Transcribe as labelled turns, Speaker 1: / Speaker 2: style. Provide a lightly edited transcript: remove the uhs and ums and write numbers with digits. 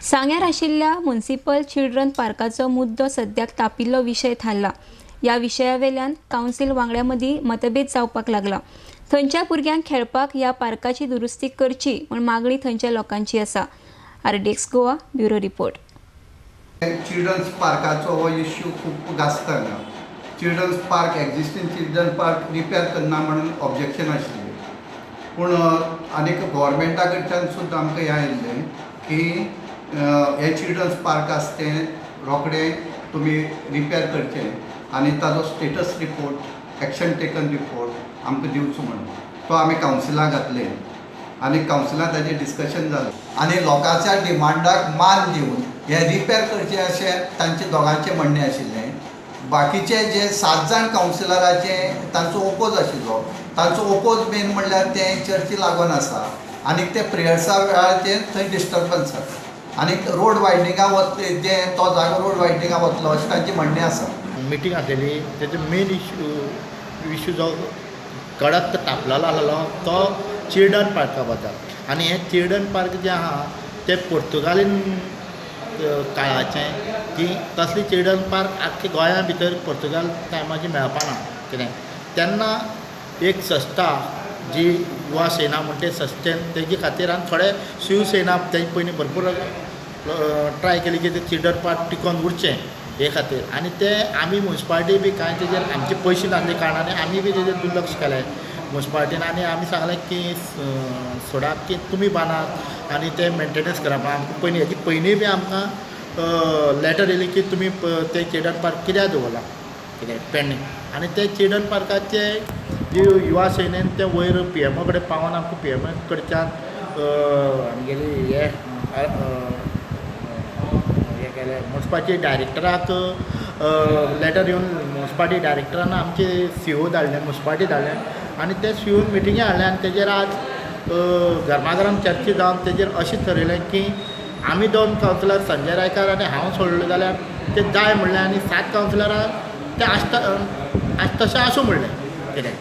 Speaker 1: सांग्यार आशिल्ल्या municipal children पार्काचो मुद्दो सद्याक तापिल्लो विशय थारला. ह्या विशयावेल्यान कावन्सिल वांगड्यां मदीं मतभेद जावपाक लागला. थंयच्या भुरग्यांक खेळपाक ह्या पार्काची दुरुस्ती करची म्हूण मागणी थंयच्या लोकांची आसा. RDX Goa bureau report.
Speaker 2: Children's पार्काचो हो इश्यू खूब गाजता हांगा. Children's park existing children park repair करना म्हणून ऑब्जेक्शन आशिल्लें, पूण आनीक गोवोरमेंटा कडच्यान सुद्दां आमकां हें आयिल्लें की हें चिल्ड्रन्स पार्क आसा तें रोखडें तुमी रिपेर करचें आनी ताजो status report, action taken report आमकां दिवचो म्हणून. तो आमी कावन्सिलाक घातले आनी कावन्सिलान ताजें डिस्कशन जालें आनी लोकांच्या डिमांडाक मान दिवन हें रिपेर करचें अशें तांचें दोगांचें म्हणणें आशिल्लें. बाकीचे जे 7 जाण कावन्सिलराचे तांचो ओपोज आशिल्लो. तांचो ओपोज मेन म्हणल्यार तें चर्ची लागून आसा आनी ते प्रेयर्सा वेळार ते थंय डिस्टर्बन्स जाता आनी रोड वायडनिंगा वतले, जे तो जागो रोड वायडनिंगा वतलो अशें तांचें म्हणणें आसा.
Speaker 3: मिटींग आसलेली तेजो मेन इश्यू जो कडक तापलेलो आसलेलो तो चिल्ड्रन पार्का बद्दल. आनी हें चिल्ड्रन पार्क जें आहा तें पोर्तुगालीन काळाचें, की तसली चिल्ड्रन पार्क आख्खे गोंया भितर पोर्तुगाल टायमाची मेळपाना कितें. तेन्ना एक संस्था जी युवा सेना म्हणटा ते संस्थेन तेजे खातीर आनी थोडे शिवसेना तेजे पयलीं भरपूर ट्राय केली की ते चिल्ड्रन पार्क टिकोवन उरचें हे खातीर. आनी ते आमी म्युनिसिपालिटी बी कांय तेजेर आमचे पयशे नासले कारणान आमी बी तेजेर दुर्लक्ष केलें म्युनिसिपालिटीन. आनी आमी सांगलें की सोडात की तुमी बांदात आनी ते मेंटेनन्स करा. आमकां पयलीं हेजी पयलीं बी आमकां लेटर येयली की तुमी ते चिल्ड्रन पार्क कित्याक दवरलां कितें पेंडींग. आनी ते चिल्ड्रन पार्काचे जी युवा सेनेन ते वयर पी एम ओ कडेन पावोन आमकां पी एम ओ कडच्यान आमगेली हे हे केलें. म्युनिसिपालिटी डायरेक्टराक लेटर येवन म्युनिसिपालिटी डायरेक्टरान आमचे सी ओ धाडलें, म्युनिसिपालिटी धाडलें आनी ते सी ओन मिटिंगे हाडलें. आनी तेजेर आज गरमागरम चर्चा जावन तेजेर अशें थरयलें की आमी 2 कावन्सिलर संजय रायकार आनी हांव सोडलें जाल्यार ते जाय म्हणलें आनी 7 कावन्सिलरां ते आसता तशें आसूं म्हणलें कितें.